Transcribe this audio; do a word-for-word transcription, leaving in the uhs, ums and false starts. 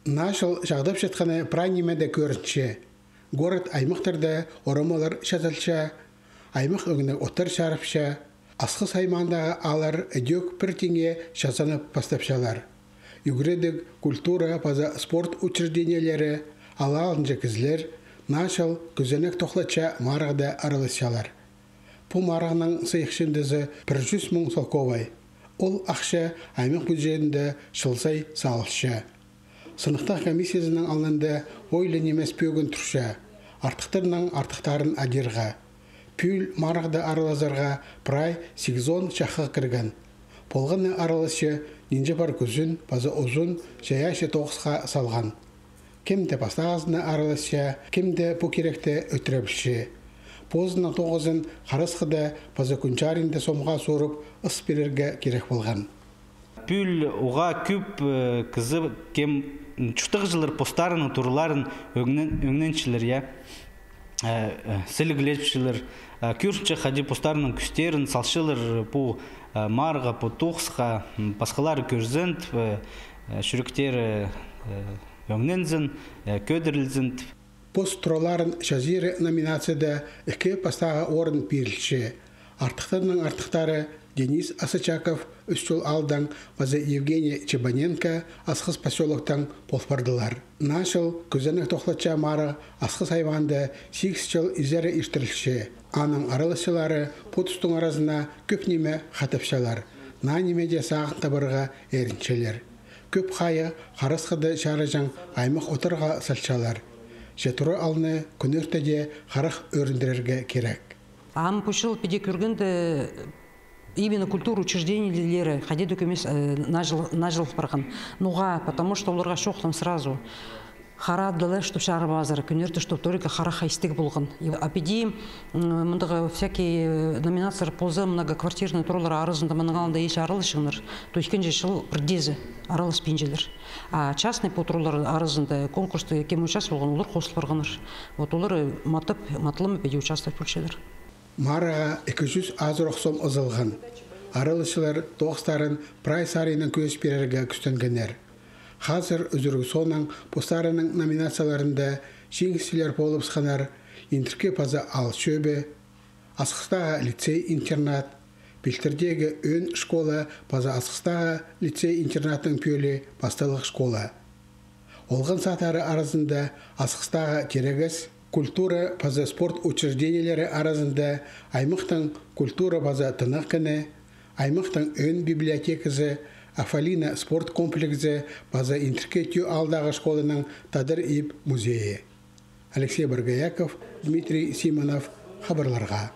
Наа чыл чағдапчатханы прай нимеде кӧрінче. Город аймахтарда орамалар чазалча, аймах ӧңніг оттар чарыпча, Асхыс аймағындағы ааллар ідӧк пір тиңе чазанып пастапчалар. Ӱгредіг, культура паза спорт учреждениелері, аал алнынҷа кізілер наа чыл кӱзенек тохлатча марығда араласчалар. Пу марығның сыйыхчындазы пір чӱс муң салковай. Ол ахча аймах бюджетінде чыл сай салылча. Сыныхтағ комиссиязының алнында ойлы нимес пӧгін турча: артыхтарның артыхтарын адирға. Пӱӱл марығда аралазарға прай сигізон чахы кірген. Полған на араласчы нинҷе пар кӱзін паза узун чайаачы тоғысха салған. Кем-де пастағызына араласча, кем-де пу киректі ӧтіре пілче. Позының тоғызын харасхыда паза кӱн чарыйында сомға суурып, ыс пирерге кирек полған. Пӱӱл уғаа кӧп, э, кізі, кем, м, чуртағҷылар постарының турларын ӧңнен-, ӧңненчелер, я. Э, э, сіліглепчелер, э, кӧрінче, хайди постарының кӱстерін салчалар пу, э, марығға, пу тоғысха, м, пасхалары кӧрзін тіп, э, э, чӱректері, э, ӧңнензін, э, кӧдірілзін тіп. Пос тураларын чазиры номинацияда ікі пастағы орын пирілче. Артыхтарның артыхтары Денис Асычаков Ӱс Чул аалдаң паза Евгений Чебаненко Асхыс посёлоктаң пол пардылар. Наа чыл кӱзенек тохлатча марығ Асхыс аймағында сигіс чыл изере иртірілче. Аның араласчылары пу тустың аразына кӧп ниме хатапчалар. Наа нимеде сағын табарға ирінчелер. Кӧп хайығ харасхыда чарыҷаң аймах оттарға салчалар. Че тура алны кӱнӧртеде харах ӧріндірерге кирек. Ам пу чыл піди кӧргенде, именно культура учреждениелері хайди даа кӧмес, э, наа чыл, наа чыл парған. Ноға, потому что оларға чоохтаан сразу. Харадылар, чтоб чарабазар, кӱнӧрте, чтоб только харах хайстығ полған. И, а піди, м, мындағ всякий, э, номинациялар полза, многоквартирный туралар аразында мының алнында ещё араласчаңнар, то ікінҷі чыл пірдеезі араласпинчалар. А частный пу туралар аразында конкурста кем участвовал полған, олар хосыл парғаннар. Вот олар, э, матап, матылым піди участвовать полчалар. Марығға ікі чӱс азырох сом ызылған. Араласчылар тоғыстарын прай сариннаң кӧзіт пирерге кӱстенгеннер. Хазыр ӱзӱріг соонаң постарының номинацияларында чиңісчілер полыбысханнар Индіркі паза Аал чӧбі, Асхыстағы лицей-интернат, Пилтірдегі ӧӧн школа паза Асхыстағы лицей-интернаттың пӧлии пасталығ школа. Олған садтары аразында Асхыстағы Тирегес, культура паза спорт учреждениелері аразында аймахтың культура паза тынағ кіні, аймахтың ӧӧн библиотеказы, Афалина спорт комплексі паза Индіркі Тӧӧ аалдағы школаның тадар иб музейі. Алексей Боргояков, Дмитрий Симонов, хабарларға.